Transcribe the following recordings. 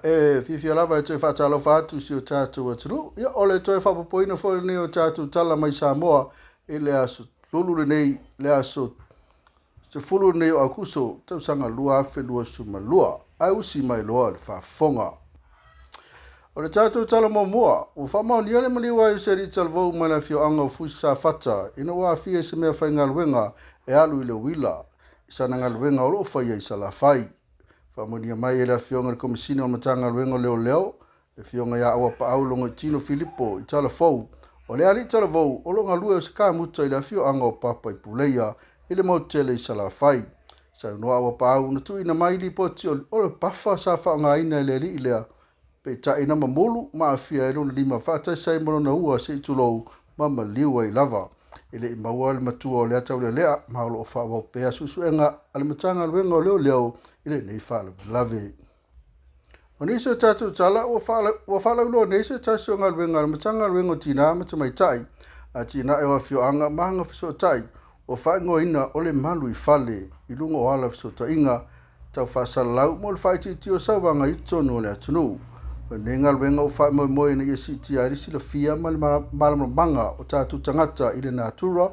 E fiafia lava e toe faatalofa atu i si o tatou atunuu. Ia, o le toe faaopoopoina foi lenei o tatou tala mai Samoa i le aso Lulu lenei, le aso 10 lenei o Aukuso, tausaga 2022. Ae usi mai loa le faafofoga. O le tatou tala muamua, ua faamaonia le maliu ai o se alii talavou mai le afioaga o Fusi Safata ina ua aafia i se meafaigaluega e alu i le uila i sana galuega o lo o faia i Salafai. Faamaonia mai e le Afioga i le Komesina o le Matagaluega o Leoleo, le Afioga ia Auapaau Logoitino Filipo i Talafou, o le alii talavou o lo o galue o se kamuta i le afioaga o Papa i Puleia i le motu tele i Salafai. Saunoa Auapaau na tuuina mai lipoti o le pafa sa faaaogaina e le alii lea, peitai na mamulu ma aafia ai lona lima faatasi ai ma lona ua se i tulou ma maliu ai lava. E le i maua le matua o lea taulealea ma o lo o faaauau pea suesuega a le Matagaluega o Leoleo i lenei faalavelave. O nisi o tatou tala ua faalauiloa nei se tasi o galuega a le Matagaluega o Tinā ma Tamaitai, Atinae o Afioaga ma Agafesootai ua faaigoaina o le Malu i Fale i luga o ala o fesootaiga tau faasalalau mo le faaitiitia o sauaga i totonu o le atunuu. O lenei galuega ua faamoemoe ina ia siitia ai le silafia ma le malamalamaga o tatou tagata i le natura,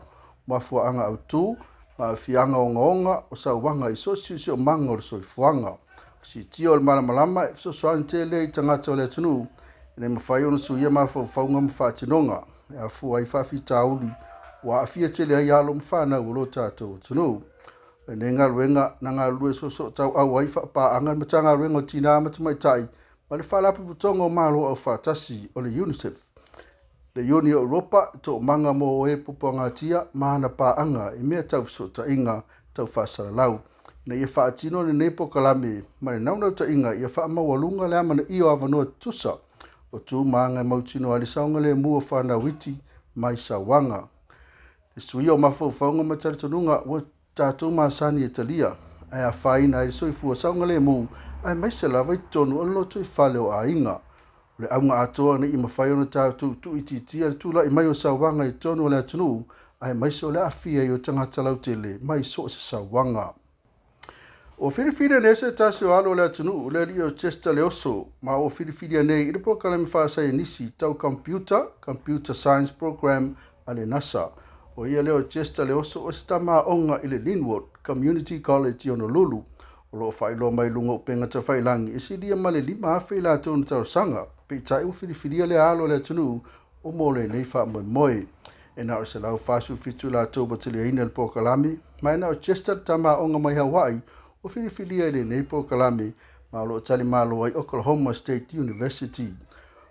mafuaaga autu, ma aafiaga ogaoga o sauaga i so o se siosiomaga o le soifuaga. Siitia o le malamalama e fesoasoani tele i tagata o le atunuu ina ia mafai ona suia mafaufauga ma faatinoga e afua ai faafitauli ua aafia tele ai alo ma fanau o lo tatou atunuu. O lenei galuega na galulue soosootauau ai faapaaga le Matagaluega o Tinā ma Tamaitai ma le Faalapotopotoga o Malo Aufaatasi o le UNICEF, le Iuni o Europa, Toomaga mo e Puapuagatia ma ana paaga i mea tau fesootaiga tau faasalalau, ina ia faatino lenei polokalame ma le naunautaiga ia faamaualuga le amanaia o avanoa tutusa o tu ma aga e mautinoa ai le saogalemu o fanau iti mai sauaga. Le suia o mafaufauga ma talitonuga ua tatou masani e talia ae afaina ai le soifua saogalemu aemaise lava i totonu o le lotoifale o aiga. O le auga atoa ina ia mafai ona tatou tuuitiitia le tulai mai o sauaga i totonu o le atunuu aemaise o le aafia ai o tagata lautele mai so o se sauaga. Ua filifilia nei se tasi o alo o le atunuu, le alii o Chester Leoso, ma ua filifilia nei i le polokalame faasaienisi tau computer, Computer Science Program a le NASA. O ia lea o Chester Leoso o se tama aoga i le Linwood Community College i Honolulu. O lo o faailoa mai luga o upega tafailagi e silia ma le 5,000 i latou na talosaga, peitai ua filifilia lea alo o le atunuu o mo lenei faamoemoe. E na o le 147 i latou ua taliaina le polokalame, ma e na o Chester le tama aoga mai Hawaii ua filifilia i lenei polokalame, ma o lo o talimalo ai Oklahoma State University.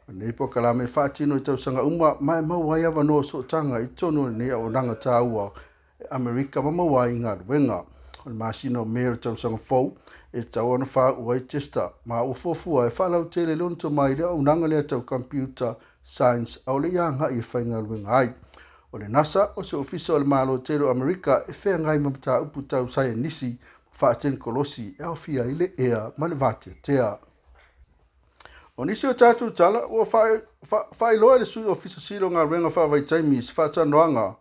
O lenei polokalame e faatino i tausaga uma ma e maua ai avanoa o sootaga i totonu o lenei auaunaga taua e Amerika ma maua ai galuega. O le masina o Me o le tausaga fou e tatau ona faauu ai Chester, ma ua fuafua e faalautele lona tomai i le auaunaga lea tau Computer Science a o le i agai e faigaluega ai. O le NASA o se ofisa o le Malo tele o Amerika e feagai ma mataupu tau saienisi ma faatenikolosi e aofia ai le ea ma le vateatea. O nisi o tatou tala ua faailoa e le Sui Ofisa Sili o Galuega Faavaitaimi i se faatalanoaga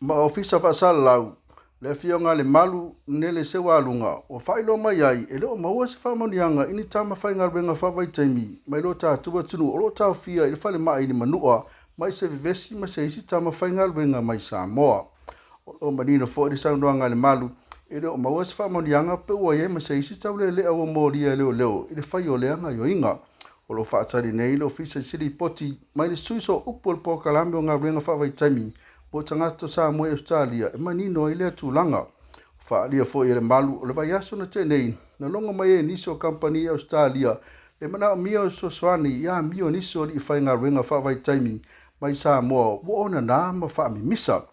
ma Ofisa Faasalalau, le Afioga a Lemalu Nele Seualuga, ua faailoa mai ai e le o maua se faamanuiaga i ni tama faigaluega faavaitaimi mai lo tatou atunuu o lo o taofia i le falemai i le Manua mai se vevesi ma se isi tama faigaluega mai Samoa. O lo o manino foi le saunoaga a Lemalu e le o maua se faamanuiaga pe ua i ai ma se isi taulealea ua molia e leoleo i le fai o lea gaoioiga. O lo o faatali nei le Ofisa i se lipoti mai le sui sooupu o le polokalame o galuega faavaitaimi mo tagata o Samoa i Ausetalia e manino ai lea tulaga. Ua faaalia foi e Lemalu o le vaiaso na tea nei na logo mai ai nisi o kamupani i Ausetalia le manaomia o se fesoasoani i amio nisi o alii faigaluega faavaitaimi mai Samoa ua onana ma faamimisa.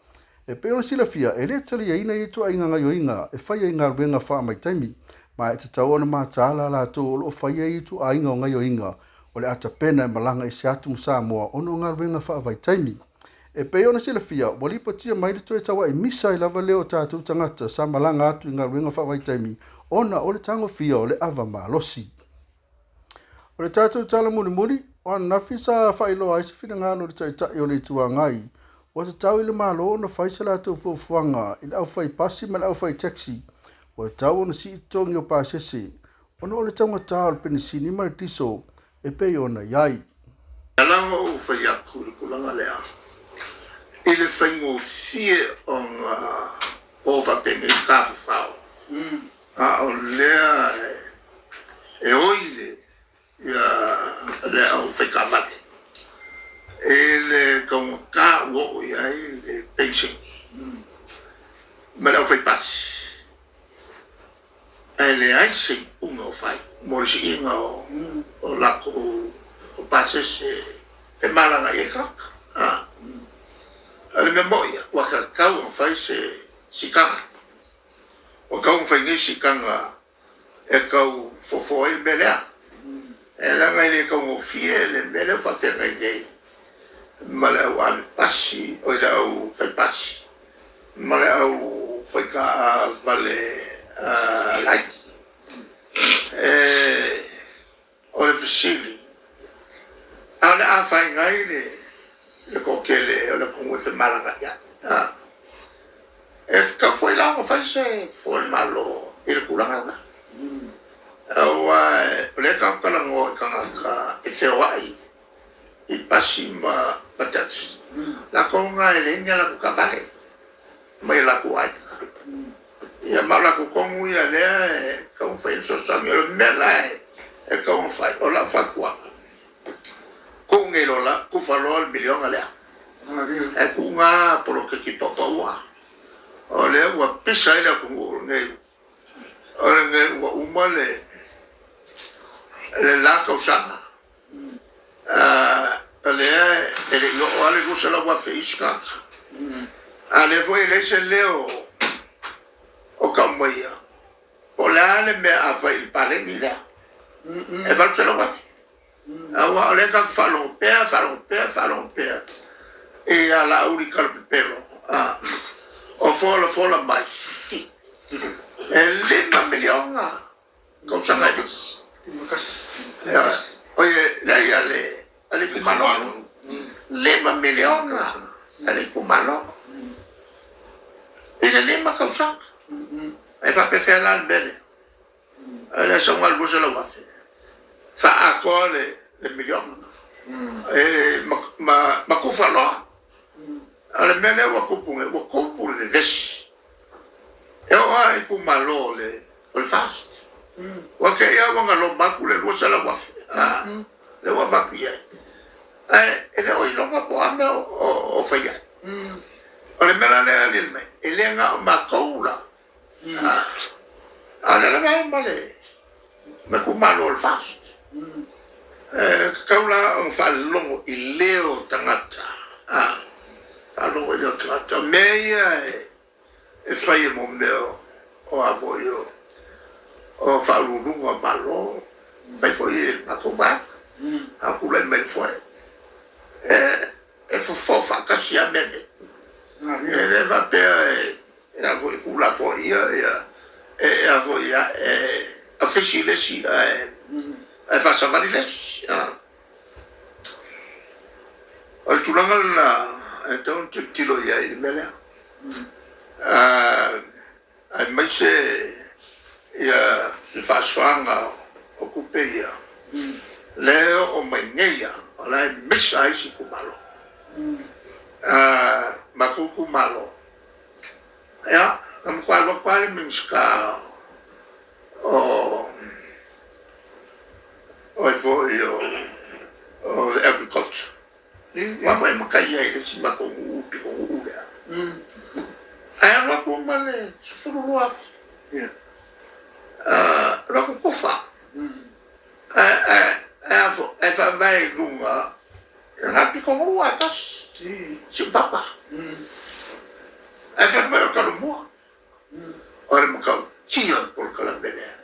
E pei ona silafia, e le taliaina ia ituaiga gaoioiga e faia i galuega faamaitaimi, ma e tatau ona mataala latou o lo o faia ia ituaiga o gaoioiga o le a tapena e malaga ese atu ma Samoa ona o galuega faavaitaimi. E pei ona silafia, ua lipotia mai le toe tauai misa ai lava lea o tatou tagata sa malaga atu i galuega faavaitaimi ona o le tagofia o le ava malosi. O le tatou tala mulimuli, o ananafi sa faailoa ai se finagalo i le Taitai o le Itu Agai, ua tatau i le Malo ona fai se latou fuafuaga i le aufaipasi ma le aufaitaxi, ua tatau ona sii totogi o pasese. ona o le taugata o le penisini ma le tiso e pei ona i ai. Ala ona ou fai atu i le tulaga lea, i le faigofie ona o faapenei tafafao, a o lea e oi le ia le aufai-taavale i le taugata ua oo i ai le penisini ma le aufaipasi, ae leai se iuga o fai mo le siiga o latou pasese e femalagaai ai tagata. O le mea moni ia, ua tatau ona fai se siitaga. Ua tatau ona fai nei siitaga e tau fofu ai le mea lea. E leaga e le taugofie le mea lea ua faafeagai nei ma le au ave pasi, o le au fai pasi, ma le au fai taavale laiti. O le fesili, a o le a afaina ai le toatele o le atunuu e femalagaai ai? E tatau foi la ona fai se fofo a le Malo i le tulaga lena. Aua o lea tatou te talanoa i tagata e feoai i pasi ma taxi, latou na e leai ni a latou taavale mai o latou aiga. Ia ma o latou tonu ia lea e tatau ona fai ai le fesoasoani. O le mea la e tatau ona fai, o lau fautuaga, tuu nei loa la, tufa loa le miliona lea. Ae tuu na poloketi paupaua. O lea ua pisa ai le atunuu lenei, o lenei ua uma le la tausaga. O lea e le i oo lava le 200,000 i isi tagata. A o lea foi e leai se leo o tau maia, po o le a le mea a fai i le paleni lea, e 800,000. Aua o lea tatou te faalogo pea, faalogo pea, faalogo pea i a Laauli talapepelo, o folafola mai, e $5 miliona tausaga e 5. Oi, leai a le itumalo. $5 miliona a le itumalo i le 5 tausaga. E faapefea la le mea lea? O le sauga 200,000 faaatoa le miliona e ma tufa loa. O le mea lea ua tupu nei, ua tupu le vevesi. E oo lava i itumalo o le FAST. Ua te i lava ua galoma atu le 200,000 lea ua avatu i ai. Ae e le o iloga po o a mea o fai ai. O le mea la lea e aliali mai, e le na o matou la. A o lea lava e ma le itumalo o le FAST. E tatau la ona faalogo i leo o tagata. Faalogo i leo o tagata. O mea ia e fai e mo mea o a foi o faauluuluga o Malo, fai foi e le matou vaega. A o tulai mai le foe, e fofo faatasi lava mea nei. E le faapea e a foi tuulafoaia e a foi e afisi le isi ae faasavali le isi. O le tulaga lena e tatau ona tilotilo i ai i le mea lea. Aemaise ia le faasoaga o tupe ia, lea e oo mai nei lava, o la e misa ai isi itumalo. Matou itumalo, ia, na matua alu atu lava le Minisita o ai foi o le Agriculture, aua foi e matai ai i le isi matou nuu pitonuu lea. Ae alu atu ma le 12,000. Alu atu tufa. Ae faavae i luga na pitonuu lava tasi, Siupapa. Ae fai mai o le Talomua. O le matautia o le polokalame lea,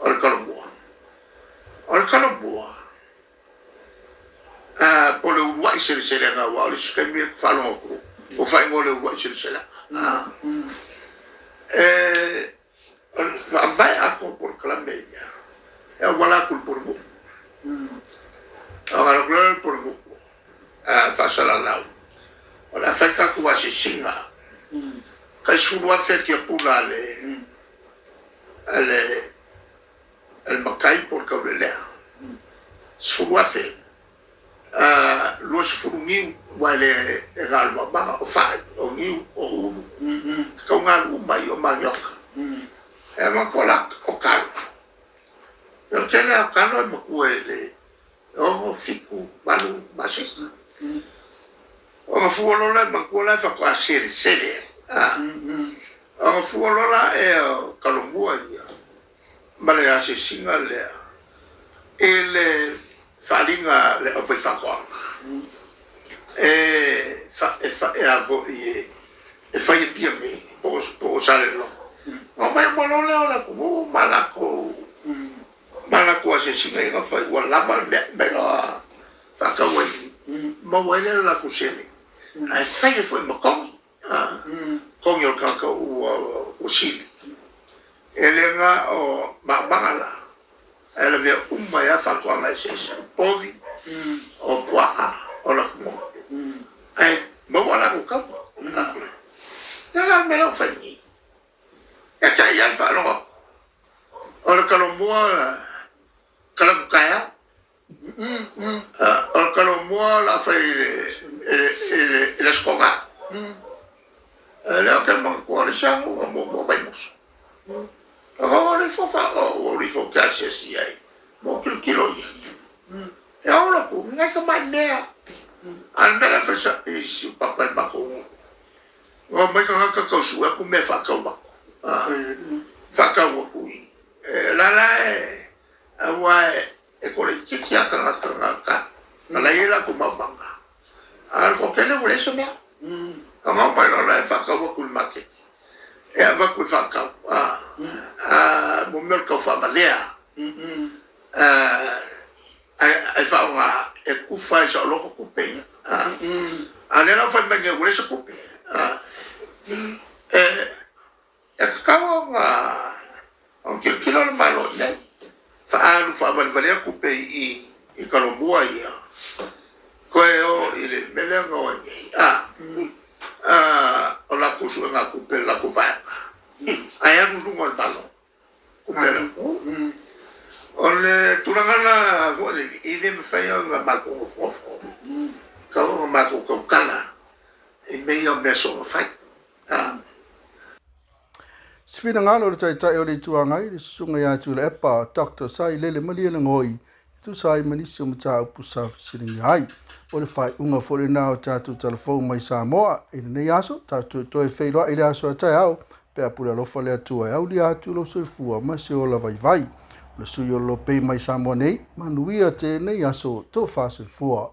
o le Talomua. O le Talomua, po o le uluai seleselega, aua o le isi taimi e faalogo atu ua faaigoa le uluai seleselega. O le faavae atoa o polokalame ia, e auala atu i le pulenuu. Ona alu atu lea o le pulenuu faasalalau, o le a fai le tatou asiasiga, tai 10,000 tiapula a le e le matai po o le taulelea. 10,000, 20 niu, aua e le e na o le maumauga, o fai, o niu, o ulu, e taugalu uma ai o manioka. E manatua la o talo. O le tele lava o talo e matua i le 6, 7, 8 masina. Ona fua loa lea, manatua la faatoa selesele ai. Ona fua loa la e o talomua ia ma le asiasiga lea i le faaaliga a le aufaifaatoaga e e fai i Apia nei po o Salelologa. Ona omai uma loa lea o le atunuu ma latou asiasiga ia na fai ua lava le mea, aumai loa faatau ai i i, maua ai lea o le latou seleni, ae fai ai foi ma togi, togi o le tagata ua sili. E le na o maomaga la, ae lavea uma ai lava faatoaga eseese, o povi, o puaa, o lafumoā, ae maua a latou tauga. Ia la le mea la ua fai nei, e te i lava le faalogo atu, o le talomua talaatu taeao, o le talomua o le a fai i le Aso Toonai. Lea ou te manatua o le isi lava nuu na muamua o Vaimoso. Ona ou alu ifo ou alu ifo ou te asiasi i ai ma ou tilotilo i ai. E ola atu, nai tamai mea. A o le mea la e fai i si papa i le matou nuu, na omai tagata tau sue atu mea e faatau atu. Faatau atu i la la e aua e toalaitiiti lava tagata na ta na la e i ai latou maumaga. A o le toatele ua leai se mea. Ona oo mai loa lea e faatau atu i le maketi, e avatu e faatau, mo mea o le taufaavalea, ae faaaoga e tufa ai saoloto tupe ia. A o lea la ua fai mai nei ua leai se tupe. E tatau ona tilotilo le Malo i ai, faaalu faavalevalea tupe i i Talomua ia, toe o i le mea lea na o ai nei, o latou suegatupe i le latou vaega, ae alu i luga o le Malo, tupe a le atunuu. O le tulaga la foi lele, e le mafai ona matou nofonofo, e tatau ona matou tautala i mea ia o mea soona fai. Se finagalo o le Taitai o le Itu Agai, le Susuga ia Tuilaepa Doctor Sailele Malielegaoi, e tusa ai ma nisi o mataupu sa fesiligia ai. O le faaiuga foi lena o tatou talafou mai Samoa i lenei aso, tatou toe feiloai i le aso a taeao, pe a pule alofa le Atua e aulia atu lou soifua ma se ola vaivai. O le sui o Lopei mai Samoa nei, manuia tele lenei aso, tofa soifua.